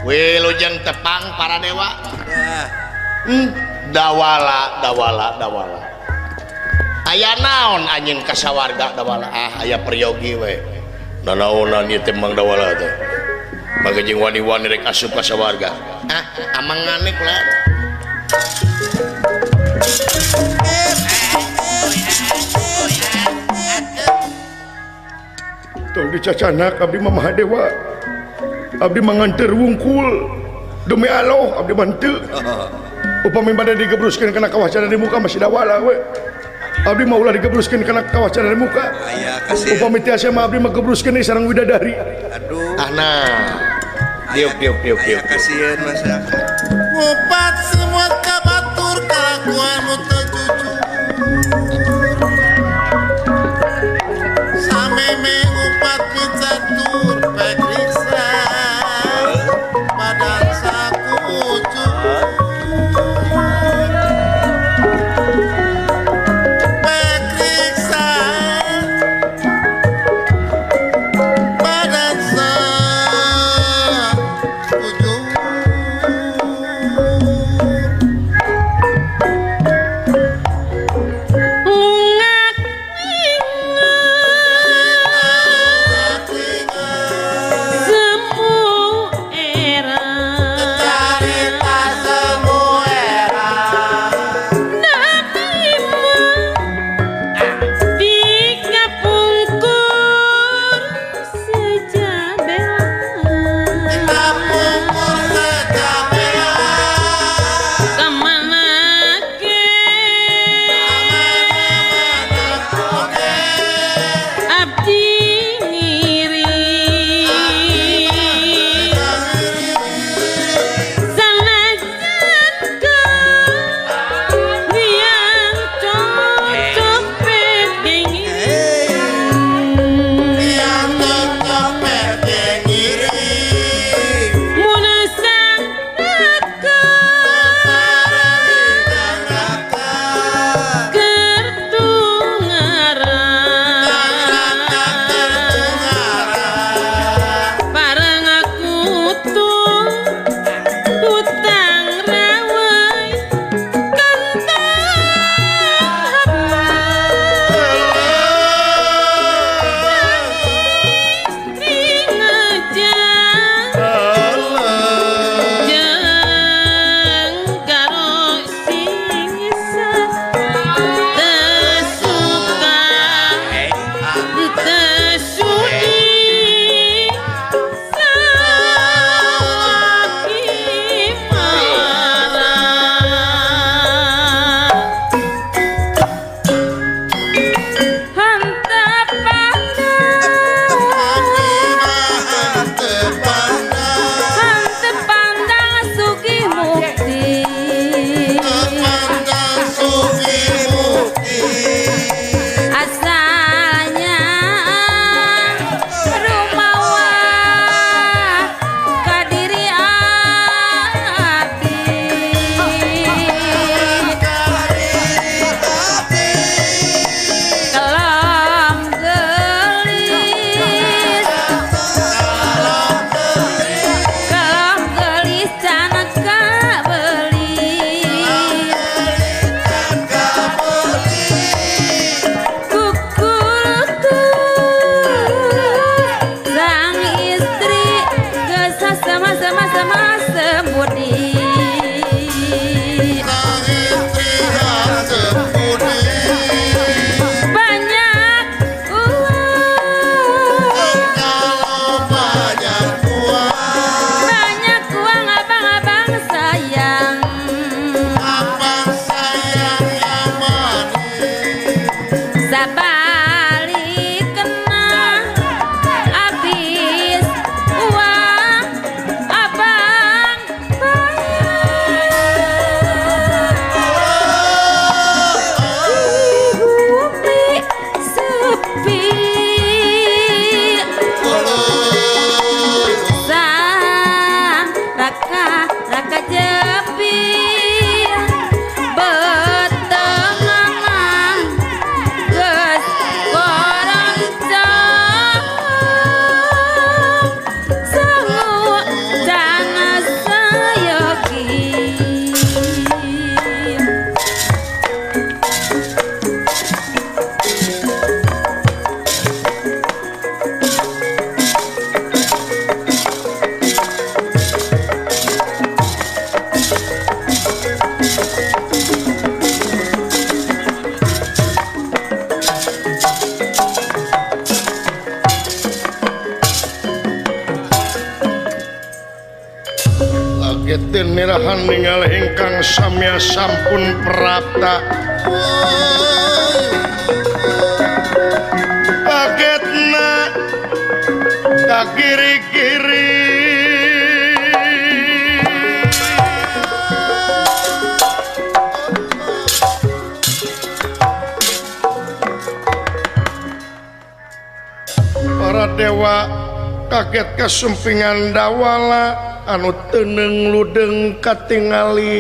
Wilujeng tepang para dewa. Dawala dawala dawala. Aya naon anjeun ka sawarga dawala? Ah, aya peryogi we. Nanaonan ieu teh Mang Dawala teh. Mangga jeung wani-wani rek asup ka sawarga. Ah, amangane kula. Tong dicacanak abdi mah Mahadewa. Abdi manganter wungkul demi Allah abdi mah henteu. Upami bade digebruskeun kana kawah di muka masih dawala we. Abdi mah ulah digebruskeun kana kawah di muka. Aya kasih. Upami tiasa mah abdi mah gebruskeun sareng widadari. Aduh. Ah nah. Diuk diuk diuk diuk. Kasieun masyarakat. Ngupat semua kabatur kalakuan nu teu jujur. Sameme ngupat picatur pekriksa badan sakucur. Pekriksa badan sakucur. Kaget nirahan ninggal ingkang samya sampun prapta. Kagetna ka kiri-kiri. Para dewa kaget kasumpingan dawala anu teneng ludeng katingalina.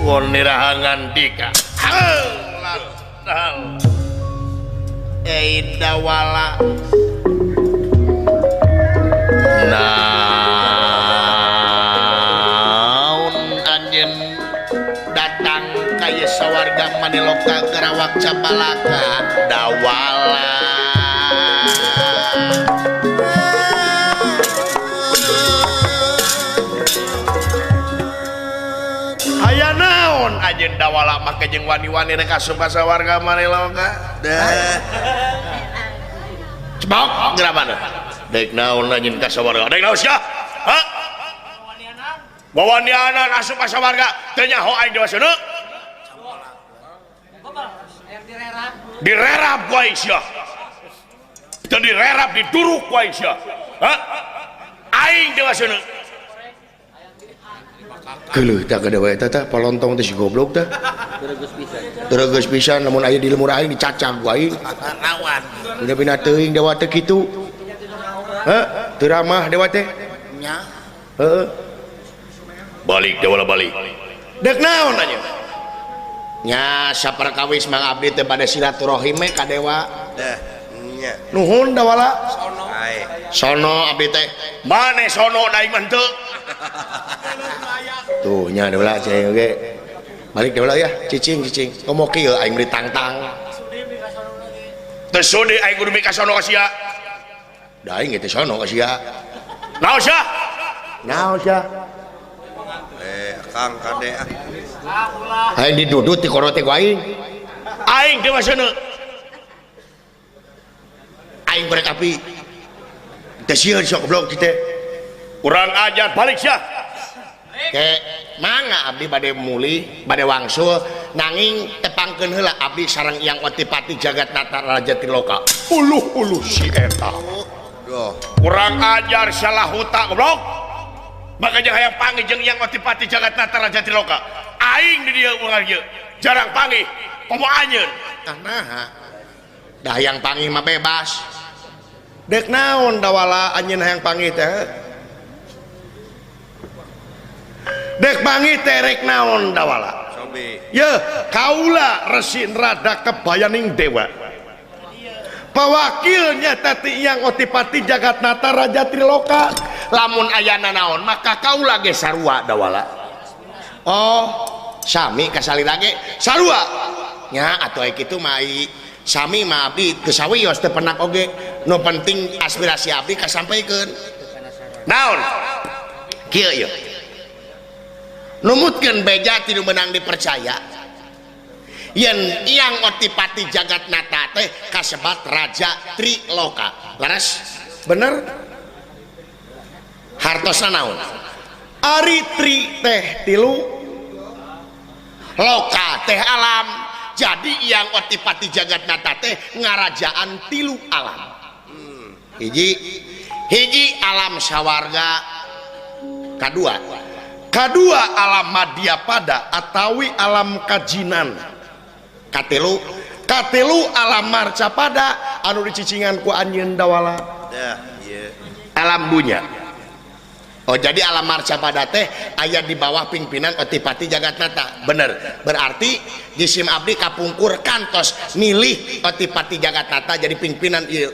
Won nirahangan dika. Eh dawala. Naon anjeun datang ka ieu sawarga Maniloka Gerawak Cabalaka dawala. Aya naon anjeun dawala make jeung wani-wani rek asup ka sawarga Maniloka? Dah. Cebok geura mana? Dek naon anjeun ka sawarga? Dek naon sia? Ha? Wawanianan asup ka sawarga teu nyaho aing dewa seuneu? Direrap ku aing sia. Teu direrap diduruk ku aing sia. Ha? Aing dewa seuneu. Geuleuh tah ka dewa eta tah palontong teh si goblok tah. Teregeus pisan lamun aya di lemur aing dicacag ku aing. Lawan. Udah pina teuing dewa teh kitu. Heh, teu ramah dewa teh. Nya. Heeh. Balik dewa balik. Dek naon anjeun? Nya saperkawis Mang Abdi teh bade silaturahim we ka dewa. Dah, nya. Nuhun dawala. Sono. Sono abdi teh. Mane sono da aing mah henteu. Tuh nya dawala cai oge. Balik dawala ya, cicing cicing. Komo kieu aing beri tangtang. Teu sudi aing kudu mika sono ka sia. Da aing teh sono ka sia. Naon sia? Naon sia? Kang kade ah. Aing didudut ti koro teh ku aing. Aing dewa seuneu. Aing korek api. Teu sieun sok goblok teh. Kurang ajar balik sia. Ke mangga abdi bade mulih, bade wangsul nanging tepangkeun heula abdi sareng Yang Otipati Jagatnata Raja Triloka. Uluh-uluh si eta. Duh. Kurang ajar salah huta goblok. Maka jeung hayang panggih jeung Yang Otipati Jagatnata Raja Triloka. Aing di dieu urang ieu. Jarang panggih, komo anjeun. Tah naha? Da hayang panggih mah bebas. Dek naon dawala anjeun hayang panggih teh? Dek panggih teh rek naon dawala? Sobi. Yeuh, kaula Resi Rada Kebayaning Dewa. Pawakilnya teh Yang Otipati Jagatnata Raja Triloka. Lamun ayana naon maka kaula ge sarua dawala. Oh, sami kasalira ge sarua. Nya atuh aya kitu mah sami mah abdi teu sawios teu penak oge. Nu penting aspirasi abdi kasampaikeun. Naon? Kieu ieu. Numutkeun beja ti nu meunang dipercaya. Yen Yang Otipati Jagatnata teh kasebat Raja Triloka. Leres? Bener? Hartosna naon? Ari tri teh tilu, loka teh alam. Jadi Yang Otipati Jagatnata teh ngarajaan tilu alam. Hiji hiji alam sawarga, kadua kadua alam madyapada atawi alam kajinan, katilu katilu alam marcapada anu dicicingan ku anjeun dawala. Dah, ieu alam dunya. Oh, jadi alam marcapada teh aya di bawah pimpinan Otipati Jagatnata. Bener. Berarti jisim abdi kapungkur kantos milih Otipati Jagatnata jadi pimpinan ieu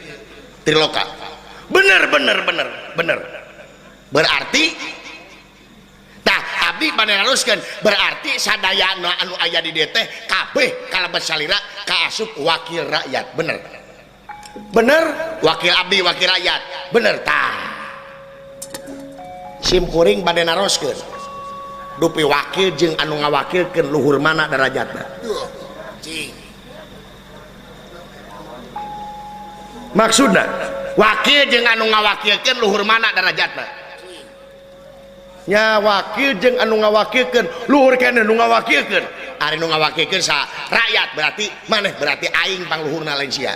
Triloka. Bener bener bener bener. Berarti tah abdi bade naruskeun, berarti sadayana anu aya di dieu teh kabeh kalebet salira kaasup wakil rakyat. Bener. Bener, wakil abdi wakil rakyat. Bener tah. Sim kuring bade naroskeun dupi wakil jeung anu ngawakilkeun luhur mana darajatna. Cing. Maksudna Wakil jeung anu ngawakilkeun luhur mana derajatna? Nya wakil jeung anu ngawakilkeun luhur keneh nu ngawakilkeun. Ari nu ngawakilkeun sa rakyat berarti maneh berarti aing pangluhurna lain sia.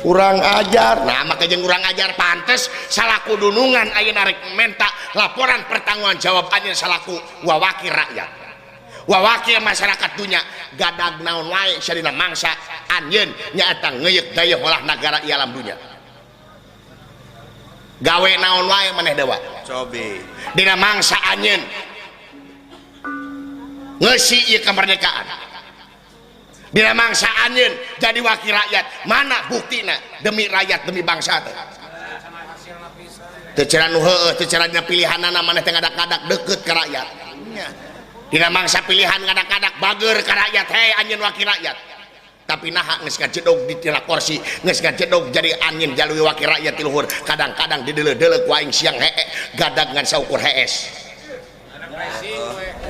Kurang ajar. Nah maka jeung kurang ajar pantes salaku dunungan ayeuna rek menta laporan pertanggungan jawab anjeun salaku wawakil rakyat. Wawakil masyarakat dunya gadag naon wae sadina mangsa anjeun nyaeta ngeuyeuk dayeuh olah nagara ieu alam dunya. Gawe naon wae maneh dewa. Cobi. Dina mangsa anjeun ngeusi ieu kemerdekaan. Dina mangsa anjeun jadi wakil rakyat, mana buktina demi rakyat demi bangsa teh. Teu cara nu heueuh, teu cara nya pilihanana maneh teh ngadak-ngadak deukeut ka rakyat. Dina mangsa pilihan ngadak-ngadak bager ka rakyat, hei anjeun wakil rakyat. Tapi naha geus ngajedog di tina kursi, geus ngajedog jadi anjeun jalui wakil rakyat ti luhur. Kadang-kadang dideuleu-deuleu ku aing siang hee, gadag ngan saukur hees.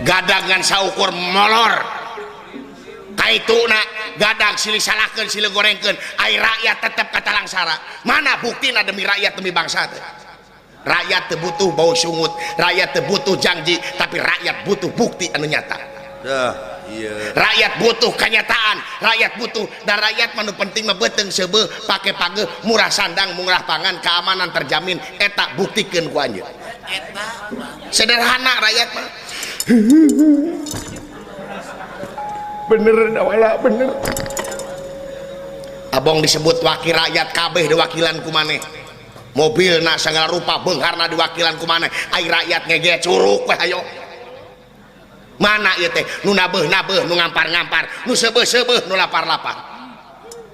Gadag ngan saukur molor. Kaituna gadag silih salahkeun silih gorengkeun, ai rakyat tetep katalangsara. Mana buktina demi rakyat demi bangsa teh? Rakyat teu butuh bau sungut, rakyat teu butuh janji, tapi rakyat butuh bukti anu nyata. Iya. Rakyat butuh kenyataan, rakyat butuh dan rakyat mah nu penting mah beuteung seubeuh, pake pageuh, murah sandang, murah pangan, keamanan terjamin, eta buktikeun ku anjeun. Sederhana rakyat mah. Bener Dawala, bener. Abong disebut wakil rakyat kabeh diwakilan ku maneh. Mobilna sagala rupa beungharna diwakilan ku maneh. Ai rakyat ngege curuk we hayo. Mana ieu teh nu nabeuh-nabeuh, nu ngampar-ngampar, nu seubeuh-seubeuh, nu lapar-lapar.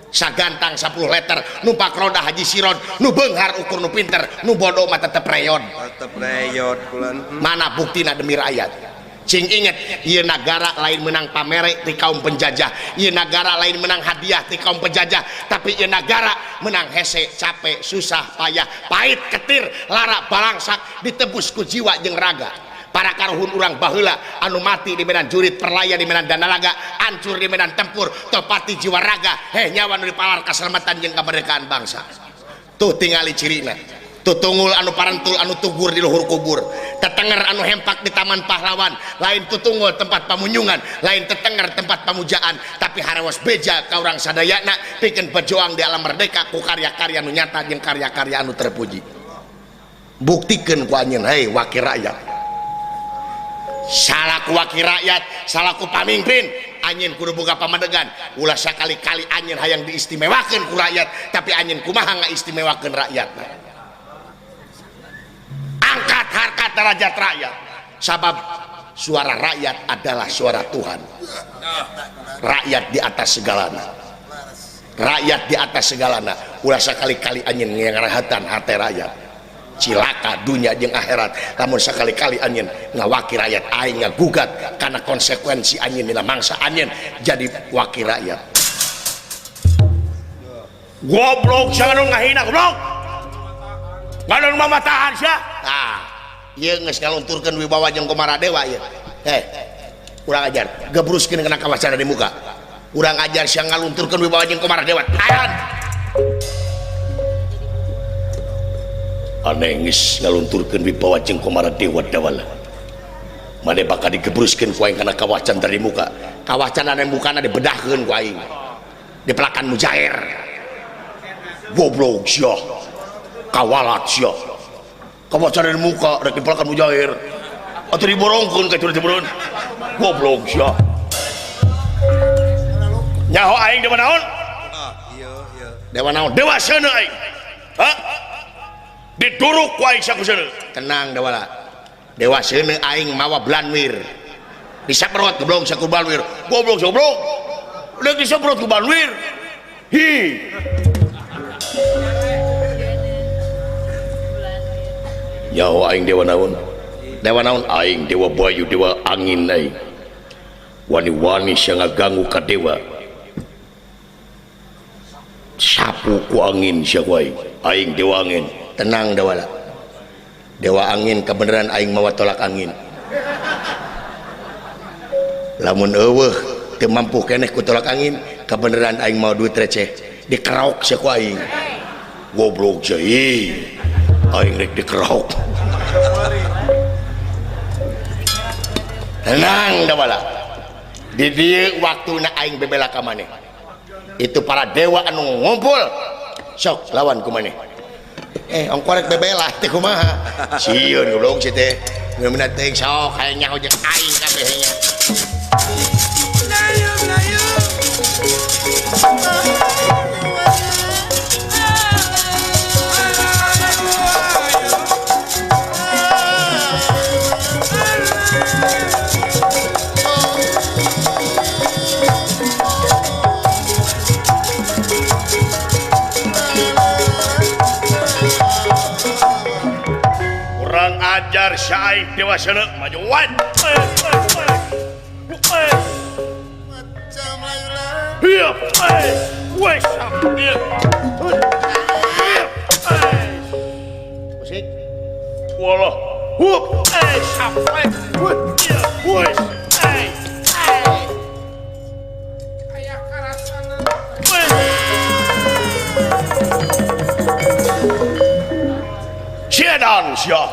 Sagantang 10 liter, numpak roda haji siron, nu beunghar ukur nu pinter, nu bodoh mah tetep reyon. Tetep reyot kulan. Mana buktina demi rakyat? Cing inget, ieu nagara lain menang pamere ti kaum penjajah, ieu nagara lain menang hadiah ti kaum penjajah, tapi ieu nagara menang hese, capek, susah, payah, pahit, ketir, lara, balangsak, ditebus ku jiwa jeung raga. Para karuhun urang baheula anu mati di medan jurit, perlaya di medan danalaga, hancur di medan tempur, topati jiwa raga, heh nyawa nu dipalar kaselamatan jeung kemerdekaan bangsa. Tuh tingali cirina. Tutungul anu parentul anu tugur di luhur kubur, tetenger anu hempak di taman pahlawan, lain tutungul tempat pamunyungan, lain tetenger tempat pamujaan, tapi harawas beja ka urang sadayana pikeun berjuang di alam merdeka ku karya-karya anu nyata jeung karya-karya anu terpuji. Buktikeun ku anjeun hei wakil rakyat. Salaku wakil rakyat, salaku pamimpin, anjeun kudu boga pamadegan. Ulah sakali-kali anjeun hayang diistimewakeun ku rakyat, tapi anjeun kumaha ngaistimewakeun rakyat. Angkat harkat derajat rakyat, sabab suara rakyat adalah suara Tuhan. Rakyat di atas segalana, rakyat di atas segalana. Ulah sakali-kali anjeun ngarahatan hate rakyat, cilaka dunia jeung akhirat. Lamun sakali-kali anjeun ngawakil rakyat, aing ngagugat karena konsekuensi anjeun dina mangsa anjeun jadi wakil rakyat. Goblok jangan ngahina goblok. Ngalun mamatahan sia. Tah, ieu geus ngalunturkeun wibawa jeung Komara Dewa ieu. Heh. Urang ajar, gebruskeun kana kawacara di muka. Urang ajar sia ngalunturkeun wibawa jeung Komara Dewa. Tahan. Aneh geus ngalunturkeun wibawa jeung Komara Dewa Dawala. Mane bakal digebruskeun ku aing kana kawacan dari muka. Kawacan anu mukana dibedahkeun ku aing. Dipelakan mujair. Goblok sia. Kawalat sia. Kawacan dari muka rek dipelakan mujair. Atuh diborongkeun ka turun-turun. Goblok sia. Nyaho aing dewa naon? Iya, iya. Dewa naon? Dewa seuneu aing. Hah? Diduruk ku aing sakuseuneu. Tenang Dewala. Dewa seuneu aing mawa blanwir. Disaprot goblok saku blanwir. Goblok goblok. Udah disaprot ku blanwir. Hi. Nyaho aing dewa naon? Dewa naon aing dewa bayu dewa angin aing. Wani-wani sia ngaganggu ka dewa. Sapu ku angin sia ku aing. Aing dewa angin. Tenang Dewala. Dewa angin kebenaran aing mawa tolak angin. Lamun eueuh teu mampu keneh ku tolak angin, kebenaran aing mawa duit receh. Dikeraok sia ku aing. Goblok sia ih. Aing rek dikeraok. Tenang Dawala. Di dieu waktuna aing bebela ka maneh. Itu para dewa anu ngumpul. Sok lawan ku maneh. Ongko rek bebela teh kumaha? Sieun goblok si teh. Geumna teh sok hayang nyaho jeung aing kabeh nya. Kurang ajar syaik dewasa majuan. Musik. Walah. Hup. Sedan sia.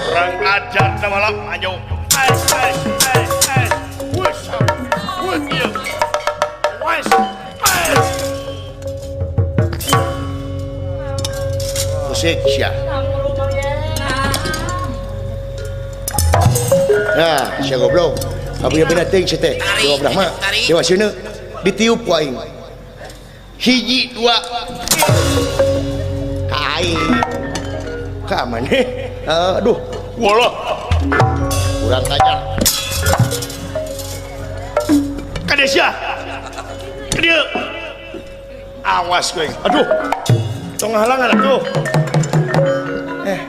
Kurang ajar Dawala maju. Musik sia. Nah, sia goblok. Abi bina teuing sia teh. Dewa Brahma, Dewa Sunu ditiup ku aing. Hiji dua. Ka aing. Ka maneh? Aduh, walah. Kurang ajar. Kade sia. Kadieu. Awas kowe. Aduh. Tong halangan atuh.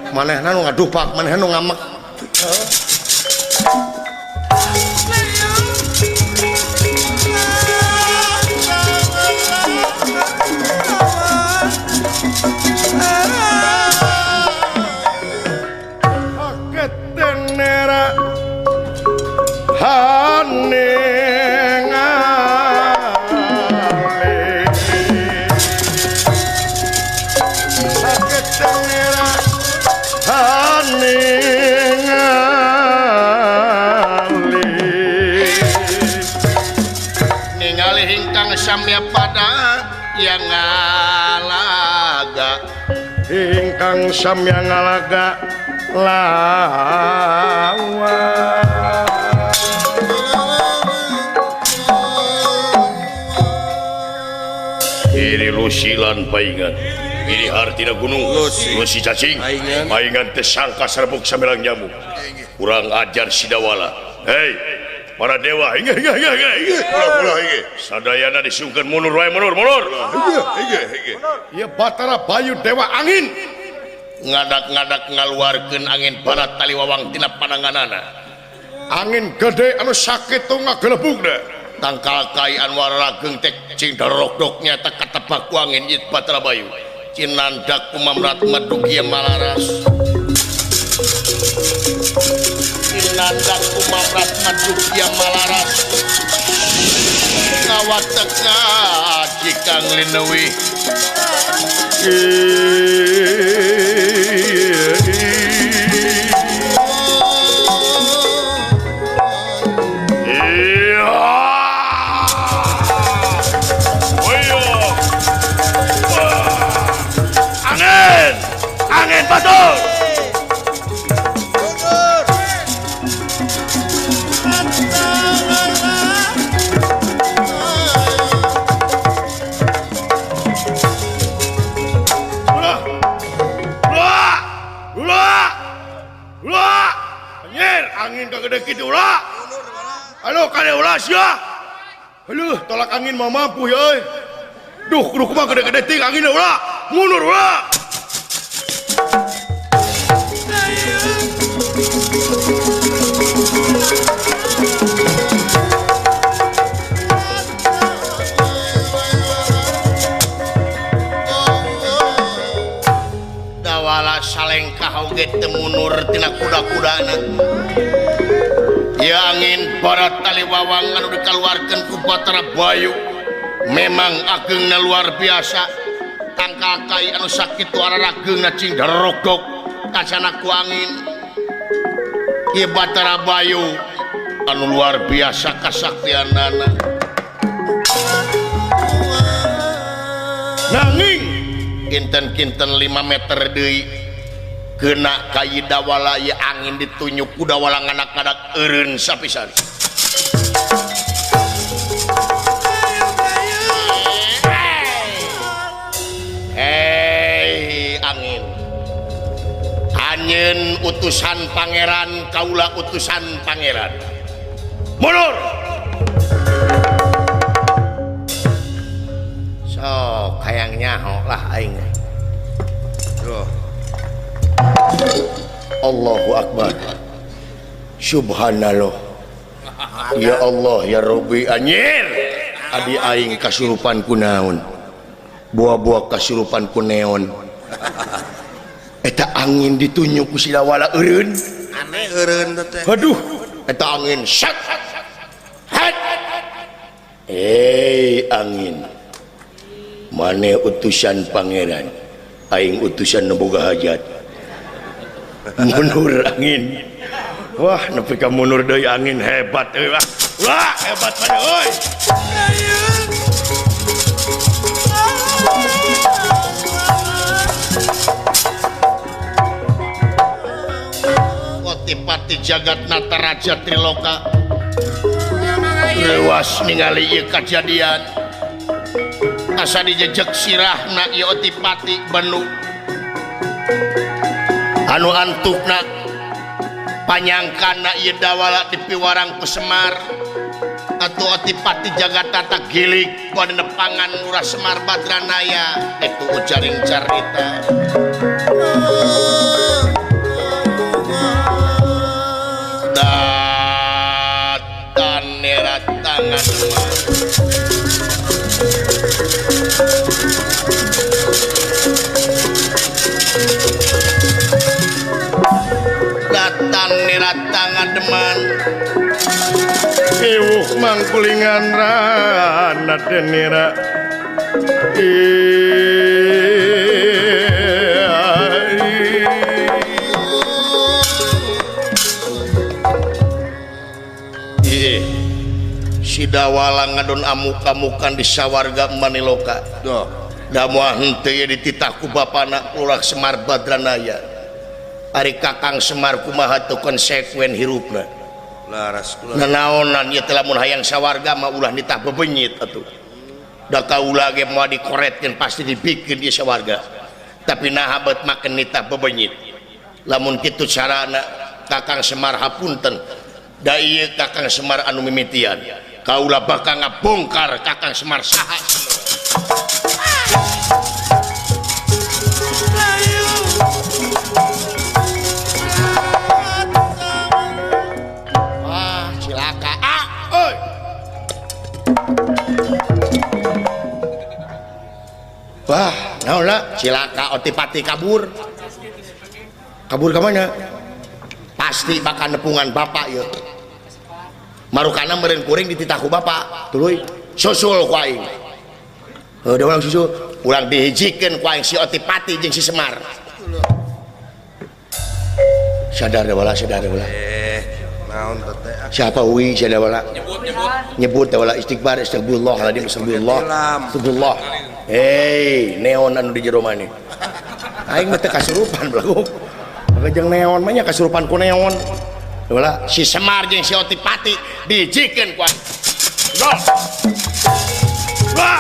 Manehna nu ngadupak, manehna nu ngamek. Haketenera hanengale. Haketenera hanengale. Ningali hingkang samya pada yang ngalaga. Ingkang samya ngalaga lawan. Iri lusilan paingan. Ini artina gunung lusi cacing paingan tersangka serbuk sambilang nyamuk. Kurang ajar Sidawala. Hei para dewa, inge inge inge inge. Sadayana disungkeun mundur wae, mundur mundur. Inge inge inge. Ieu Batara Bayu Dewa Angin ngadak-ngadak ngaluarkeun angin barat taliwawang tina pananganana. Angin gede anu sakitu ngagelebugna. Tangkal kai anwar rageng teh cing darokdok nyata katebak ku angin ieu Batara Bayu. Cinandak kumamrat medugia malaras. Cinandak kumamrat medugia malaras. Ngawatek ngaji Kang Linewi. Angin, angin batur. Ulah, ulah, ulah, ulah. Anjir, angin kagede kitu ulah. Aduh, kade ulah sia. Aduh, tolak angin mah mampu ya euy. Duh, kudu kumaha gede-gede ting angin ulah. Mundur ulah. Dawala salengkah oge teu mundur tina kuda-kudana. Ieu angin barat taliwawang anu dikaluarkeun ku Batara Bayu memang agengna luar biasa. Tangkal kai anu sakitu ararageungna cing darogdog kacana ku angin. Ieu Batara Bayu anu luar biasa kasaktianana. Nanging kinten-kinten 5 meter deui kena ka Dawala ieu angin ditunyuk ku Dawala ngadak-ngadak eureun sapisan. Hei angin, anjeun utusan pangeran, kaula utusan pangeran. Mundur. Sok hayang nyaho lah aing. Duh. Allahu Akbar. Subhanallah. Ya Allah ya Rabbi anjir. Adi aing kasurupan ku naon? Buah-buah kasurupan ku neon. Eta angin ditunyuk ku si Dawala eureun. Aneh eureun teh. Aduh, eta angin sat. Hat. Eh angin. Mane utusan pangeran, aing utusan nu boga hajat. Mundur angin. Wah, nepi ka mundur deui angin hebat euy. Wah, hebat mana euy. Otipati jagat Nataraja Triloka leuwas ningali ieu kajadian. Asa dijejek sirahna ieu Otipati benu anu antukna panyangkana ieu Dawala dipiwarang ku Semar atuh Otipati Jagatnata gilig ku nepangan Lurah Semar Badranaya itu ujaring carita. Datan neratangan datan neratangan deman iwuh mangkulingan rana denira si Dawala ngadon amuk-amukan di sawarga Maniloka. Duh. Da moal henteu ye dititah ku bapana Lurah Semar Badranaya. Ari Kakang Semar kumaha teu konsekuen hirupna. Laras kula. Nanaonan ieu teh lamun hayang sawarga mah ulah nitah bebenyit atuh. Da kaula ge moal dikoretkeun pasti dibikeun ieu sawarga. Tapi naha beut maken nitah bebenyit. Lamun kitu carana Kakang Semar hapunten. Da ieu Kakang Semar anu mimitian. Kaula bakal ngabongkar Kakang Semar saha. Wah, cilaka. Ah, oi. Wah, naon lah, cilaka Otipati kabur. Kabur ka mana? Pasti bakal nepungan bapak ieu. Marukana meureun kuring dititah ku bapak, tuluy susul ku aing. Heuh, da urang susul, urang dihijikeun ku aing si Otipati jeung si Semar. Sadar Dawala, sadar Dawala. Naon teh? Siapa uwi sadar Dawala? Nyebut, nyebut. Nyebut Dawala istighfar, astagfirullahaladzim, astagfirullah. Astagfirullah. Hei, neon anu di jero maneh. Aing mah teu kasurupan belagu. Maka jeung neon mah nya kasurupan ku neon. Dawala si Semar jeung si Otipati dihijikeun ku aing. Go. Wah.